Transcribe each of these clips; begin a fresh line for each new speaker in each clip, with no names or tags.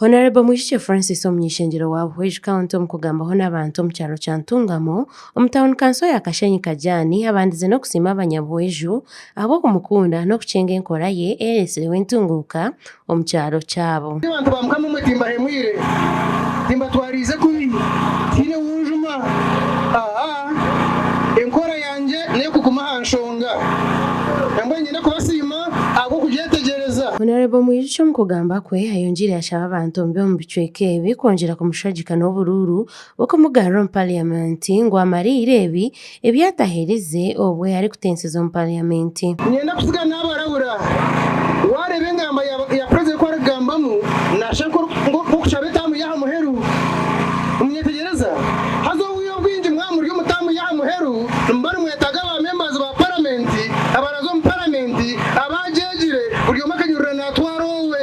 Honarebo Mwijukye Francis omuny'ishengyero wa Buhweju County omu kugambaho n'abantu omu kyaro kya Ntungamo omu tauni kanso ya Kashenyi Kajaani abandize n'okusiima abanyabuhweju ahabw'okumukunda n'okukyenga enkora ye eretsireho entunguuka omu kyaro kyabo.
Abantu ba Mukama imwe timbahemwire, timbatwariize kubi, tihaine ou njuma. Aa, enkora yangye n'ey'okuguma aha nshonga. Nambwenu niinyenda kubasiima ahabw'okugyetegyereza.
Honarebo Mwijukye omu kugamba kwe ayongyeire yashaba abantu omu b'omu bicweka ebi kwongyera kumushagika n'oburuuru bw'okumugarura omu parliament ngu amariire ebi ebi ataherize obwe arikutenseza omu parliament.
Niinyenda kutsiga naabarabura. Waareeba engamba ya Purezidenti ku arikugambamu, naashusha nk'orikushaba etaamu y'aha muheru. Nimunyetegyereza? Haza obwire obwingi mwaba muri omu taamu y'aha muheru, nimuba nimwetaaga ba members ba paramenti abaraza omu paramenti abaagyegire, buri omwe akanyurira naatwara owe.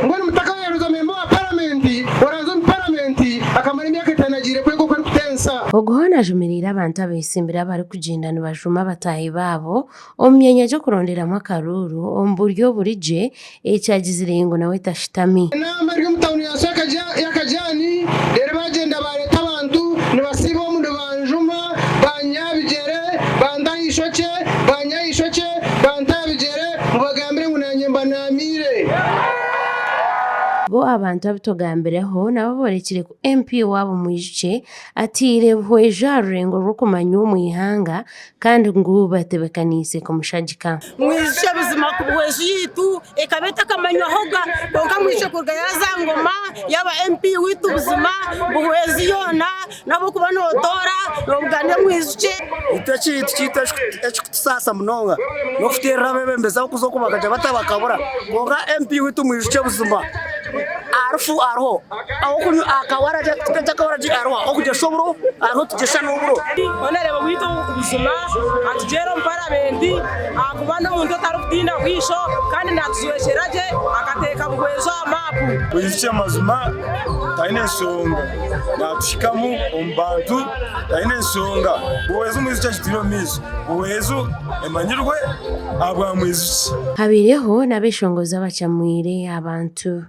Mbwenu mutakaheereza memba wa paramenti oraaza omu paramenti akamara emyaka etaano agiire kwega oku arikutensa.
Ogu hoona ajumiriire abantu abetsimbire abarikugyenda nibajuma bataahi baabo omu myanya gy'okuronderamu akaruuru omu buryo oburi gye, eki agizire ngu nawe tashutami.
Enaama eri omu tauni ya Kajaani reero baagyenda baareeta abantu nibasiiba omu nibanjuma, banyiha aha bigyere, banta aha ishokye, banyiha aha ishokye, banta aha bigyere, mubagambire ngu naanye mbanaamiire.
Bo abantu abu tugambireho nabo borekire ku MP waabo Mwijukye ataire Buhweju aha rurengo rw'okumanywa omu ihanga kandi ngu batebekaniise kumushagika.
Mwijukye buzima ku Buhweju yaitu ekaba etakamanywahoga kwonka Mwijukye kuruga yaaza aha ngoma yaaba MP waitu buzima Buhweju yoona n'ahabw'okuba nootoora noobugana Mwijukye.
Itwe ekintu kyaitu ekirikutusaasa munonga n'okuteerera abeebembezi abarikuza oku bakagira bata bakabura kwonka MP waitu Mwijukye buzima arufu ariho hariho okugyesha oburo hariho tugyesha n'oburo.
Honourable waitu buzima atugyere omu paramenti ahakuba n'omuntu otarikutiina bwisho kandi natujwekyera gye akateeka Buhweju aha maapu.
Mwijukye mazima taine nshonga natuhikamu omu bantu taine nshonga Buhweju Mwijukye akitwire omu maisho Buhweju emanyirwe ahabwa Mwijukye.
Habaireho n'abeshongozi abacamwire abantu.